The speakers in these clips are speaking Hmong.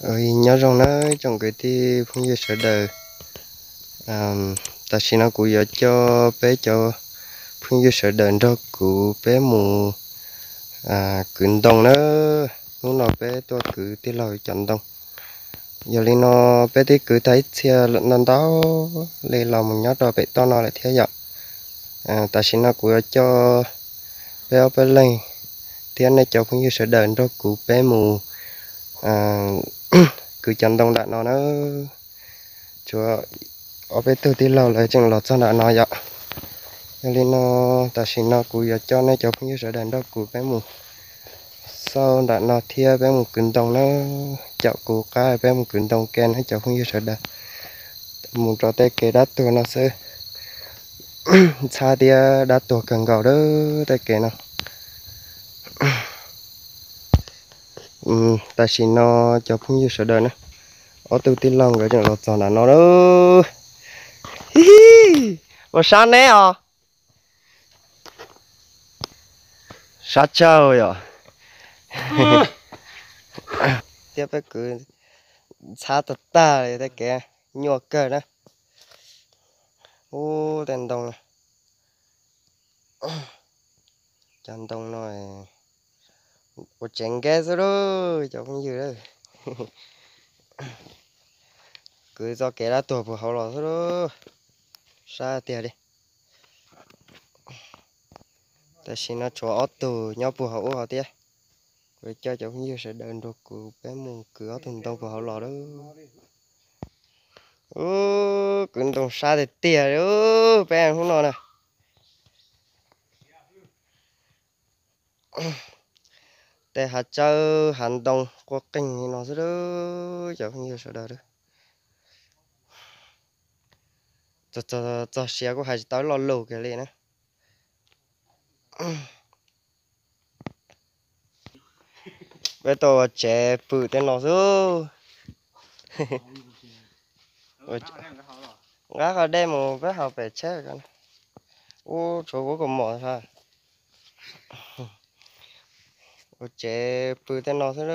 Nyob zoo nawb tsoom kwv tij phooj ywg sawv daws. Tam sim no kuv yuav coj peb cov phooj ywg sawv daws nrog kuv peb mus kwv ntoo na. Hnub no peb tuaj kwv tij laug cov ntoo. Yog li no peb twb kwv tag ib txhia ntau ntau li los mus nyob rau pem toj no lawm thiab yom. Tam sim no kuv yuav coj peb ob peb leeg thiab nej cov phooj ywg sawv daws nrog kuv peb mus kwv cov ntoo nram no na. Tshuav ob peb tug tij laug lawv tseem los txog nram no yom. Yog li no tam sim no kuv yuav coj nej cov phooj ywg sawv daws nrog kuv peb mus xauj nram no thiab peb mus kwv ntoo na. Caum kuv qab peb mus kwv ntoo ke na cov phooj ywg sawv daws. Mus rau tej kev dab tuag no xwb, ntxhab thiab dab tuag kawg nkaus lawm tej kev no. Tam sim no cov phooj ywg sawv daws na, ob tug tij laug nkawd tseem los txog nram no lawm. Ua sab neb os. Sab tsawg yom. Thiab peb kwv ntxhab tag tag li tej kev nyuaj kawg na. Ub tej ntoo, cov ntoo no ua tsev nkeb xwb lauj cov phooj ywg. Kwv txoj kev dab tuag puag hauv los xwb lauj. Sab tiag li. Tam sim no tshuav ob tug nyob puag hauv ub hauv thiab. Kuv coj cov phooj ywg sawv daws nrog kuv peb mus kwv ob tug ntoo puag hauv los lawm. Ub kwv ntoo sab tiag tiag li peb hnub no na. Tej hav tsawb hav ntoo quaj qeej li no xwb lauj cov phooj ywg sawv daws. Txog siav kuj hais tsis tau lo lus kiag li na. Peb tuaj ua tsev pw tej no xwb. Nqa qhov dej mus peb haus pem tsheb. Ub tshuav kuv kaus mom. Ua tsev pw tej no xwb,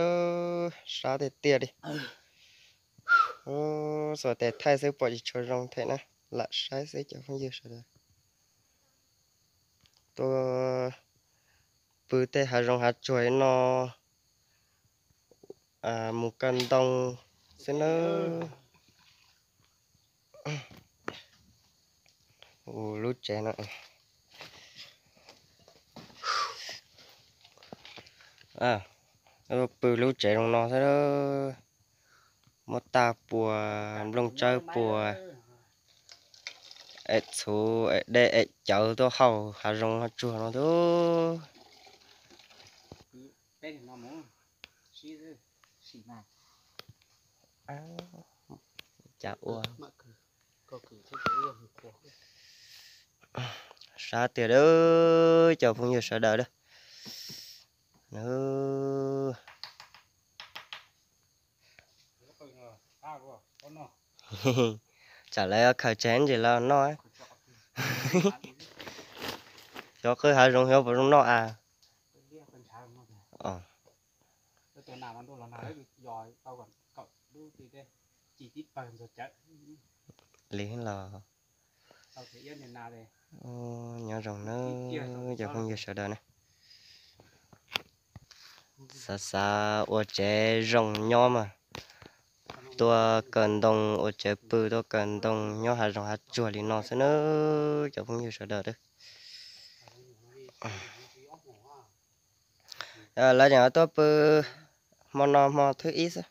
sab tiag tiag li. Xuas tes thaij xwb pom tsis tshua zoo thiab na, lam saib xwb cov phooj ywg sawv daws. Tuaj pw tej hav zoov hav tsuag no mus kaw ntoo xwb nawb. Lub tsev no, pw lub tsev zoo no xwb, muab tag puas nplooj tsawb puas, es txhuv es dej es cawv tuaj haus hav zoov hav tsuag no xwb. Cas ua sab tiag cov phooj ywg sawv daws. Tsam lawv khaws tseg ntsis los noj. Xyov qw hav zoov xyov puas zoo noj as. Li los nyob zoo nawb cov phooj ywg sawv daws na. Xav xav ua tsev zoo nyob mas tuaj kaw ntoo, ua tsev pw tuaj kaw ntoo nyob hav zoov hav tsuag li no xwb nawb cov phooj ywg sawv daws. Lawv tseem tuaj pw hmo no hmo thib ib xwb.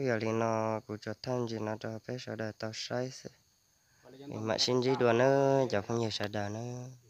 Yog li no kuv tsuas thaij ntsis no rau peb sawv daws tau saib xwb. Mam sib ntsib dua nawb cov phooj ywg sawv daws nawb.